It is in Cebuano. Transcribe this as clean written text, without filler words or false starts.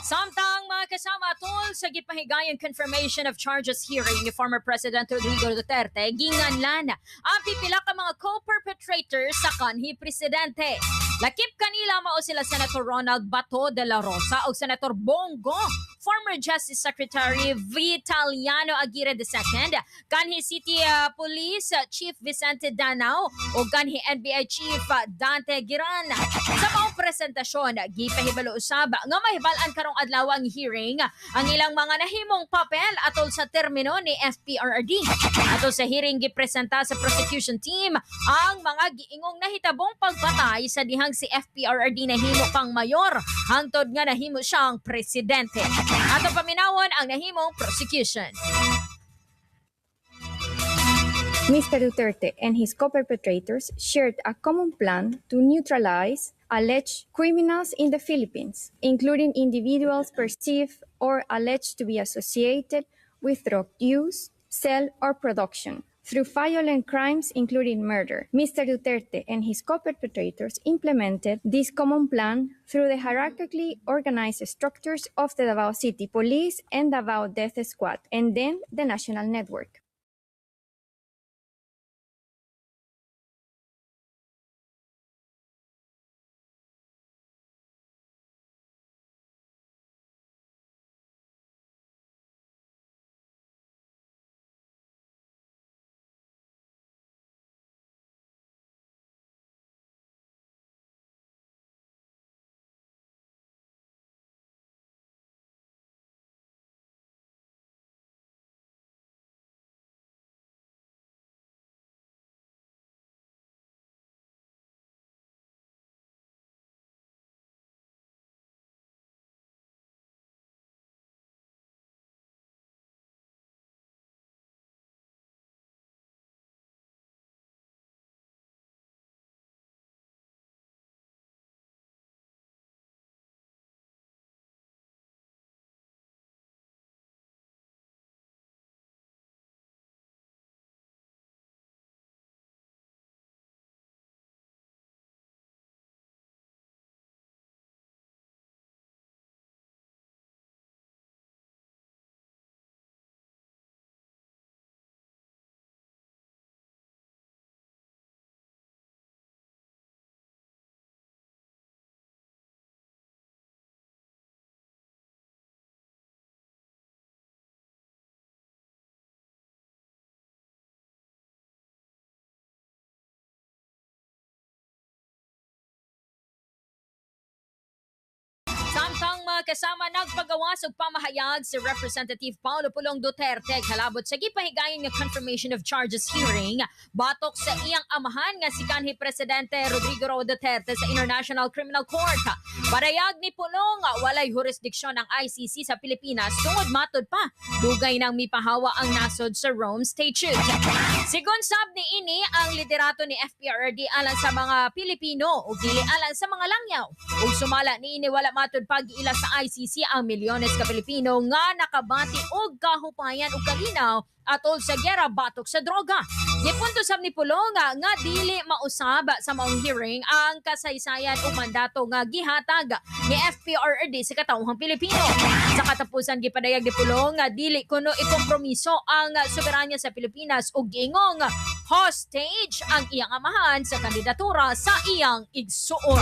Samtang, mga kasama, tol sa gipahigayon confirmation of charges hearing ni former President Rodrigo Duterte, ginganlan ang pipila ka mga co-perpetrators sa kanhi presidente. Lakip kanila mao sila Senator Ronald Bato de la Rosa o Senator Bong Go, former Justice Secretary Vitaliano Aguirre II, kanhi City Police Chief Vicente Danao o kanhi NBI Chief Dante Giran. Sa maong presentasyon, gipahibalo usab nga mahibal-an karong adlaw ang hearing ang ilang mga nahimong papel atol sa termino ni FPRRD. Atol sa hearing, gipresenta sa prosecution team ang mga giingong nahitabong pagpatay sa dihang si FPRRD nahimo pang mayor hangtod nga nahimo siyang presidente. Ato paminawon ang nahimong prosecution. Mr. Duterte and his co-perpetrators shared a common plan to neutralize alleged criminals in the Philippines, including individuals perceived or alleged to be associated with drug use, sale, or production through violent crimes, including murder. Mr. Duterte and his co-perpetrators implemented this common plan through the hierarchically organized structures of the Davao City Police and Davao Death Squad, and then the national network. Samtang, mga kasama, nagpagawas og pamahayag si Representative Paulo Pulong Duterte kalabot sa gipahigayon nga confirmation of charges hearing batok sa iyang amahan nga si kanhi Presidente Rodrigo Roa Duterte sa International Criminal Court. Padayag ni Pulong, walay jurisdiksyon ang ICC sa Pilipinas tungod matod pa dugay nang mipahawa ang nasod sa Rome Statute. Sigon sab ni ini, ang liderato ni FPRRD alang sa mga Pilipino ug dili alang sa mga langyaw. Ug sumala niini, wala matud pag-iila sa ICC ang milyones ka Pilipino nga nakabati og kahupayan ug kalinaw atol sa gera batok sa droga. Gipunto sab ni Pulong nga dili mausab sa maong hearing ang kasaysayan ug mandato nga gihatag ni FPRRD sa katawhang Pilipino. Sa katapusan, gipadayag ni Pulong nga dili kuno ikompromiso ang soberanya sa Pilipinas ug giingong hostage ang iyang amahan sa kandidatura sa iyang igsuon.